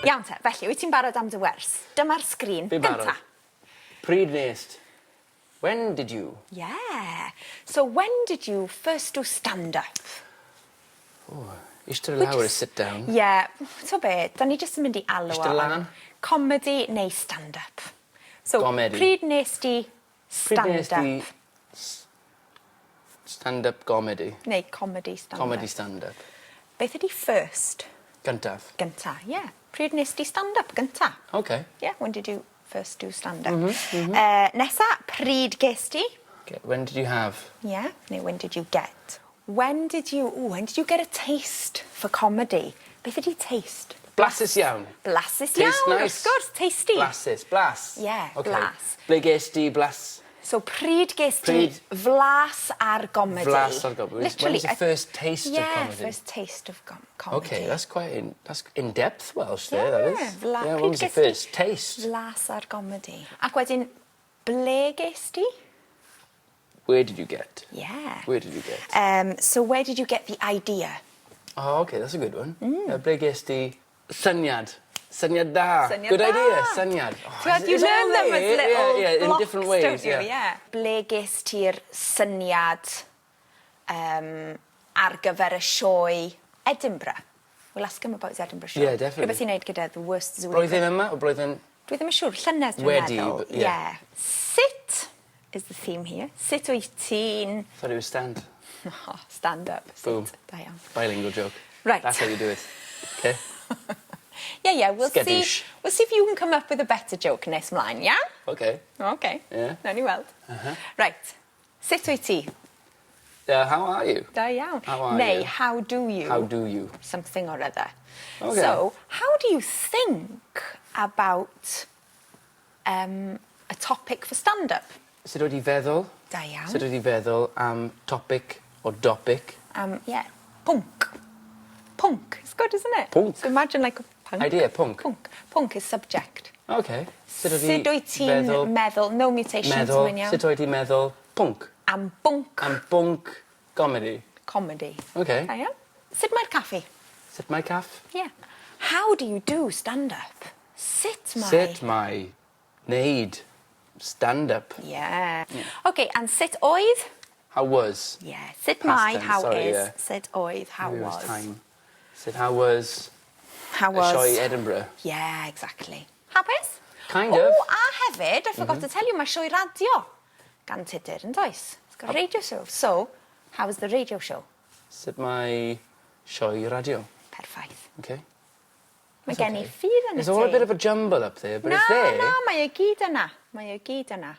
Iawn te, felly, wyt ti'n barod am dy wers? Dyma'r sgrin Fi'n barod. gynta. Pryd nest? When did you? Yeah. So when did you first do stand-up? O, iste lawr is sit down. Yeah, t'o' be', 'dan ni jyst yn mynd i alw o Iste lan. Comedi neu stand-up. So, Gomedi. pryd nes di Pryd nes stand-up? di stand-up gomedi? Neu comedy stand-up. Comedy stand-up. Beth ydi first? Gyntaf. Gynta, ie. Yeah. Pryd nes di stand-up gynta? Okay. Yeah, when did you first do stand-up? Mm -hmm, mm -hmm. Nesa, pryd ges di? Okay, when did you have? Yeah, neu when did you get? When did you, ooh, when did you get a taste for comedy? Beth ydi taste? Blasus iawn. Blasus Taste iawn, nice. wrth gwrs, tasty. Blasus, blas. Yeah, okay. blas. Ble ges di blas? So pryd ges di Pryd- flas ar gomedi? Flas ar gomedi. Literally. When was the first taste yeah, of comedy? first taste of comedy. Okay, that's quite in, that's in-depth Welsh there, that Yeah, is. fla- yeah, pryd when was the ges di first taste? Flas ar gomedi. Ac wedyn, ble ges di? Where did you get? Yeah. Where did you get? So where did you get the idea? Oh, okay, that's a good one. Ble ges di syniad? Syniad da. Syniad Good da. idea, syniad. Oh, T'wod, you it's all learn them as there. little Yeah, yeah, in blocks, different ways. don't you? Yeah. Yeah. Ble ges ti'r syniad ar gyfer y sioe Edinburgh? We'll ask him about his Edinburgh show. Yeah, definitely. Rhywbeth i wneud gyda The Worst Zoo. Blwyddyn yma o blwyddyn... Dwi ddim yn siŵr, llynedd dwi'n Wedi, meddwl. but yeah. Yeah. Sut is the theme here? Sut wyt ti'n... Thought it was stand. Oh, stand up. Sut. Boom. Da iawn. Bilingual joke. Right. That's how you do it. Okay? Yeah, yeah, we'll see. Skadoosh. We'll see if you can come up with a better joke nes mlaen, yeah? Okay. Okay. Yeah. Nawn ni weld. Right. Sut wyt ti? How are you? Da iawn. How are Neu you? how do you? How do you? Something or other. Okay. So, how do you think about a topic for stand-up? Sut wyt ti feddwl? Da iawn. Sut wyt ti feddwl am topic o dopic? Yeah, pwnc. Pwnc. It's good, isn't it? Pwnc. So imagine like a punk. Idea, pwnc. Pwnc. Pwnc is subject. Okay. Sut wyt Sut wyt ti'n feddwl... meddwl, no mutations, Meddwl, mae'n iawn. sut wyt ti'n meddwl pwnc? Am bwnc. Am bwnc comedy. Comedy. Okay. Da iawn. Sut mae'r caffi? Sut mae caff? Yeah. How do you do stand-up? Sut mae... Sut mae neud stand-up? Yeah. Okay, and sut oedd? How was? Yeah. Sut Past mae, tense, how sorry, is. yeah. Sut oedd, how Maybe it was was. time. Sut how was How y was. sioe Edinburgh? Yeah, exactly. Hapus? Kind of. O, a hefyd, I forgot to tell you, mae sioe radio gan Tudur, yn does? It's got a radio show. So, how was the radio show? Sut mae sioe radio? Perffaith. Okay. Mae That's gen i okay. ffydd yn y It's all a bit of a jumble up there, but Na, it's there. na, mae o gyd yna. Mae o gyd yna.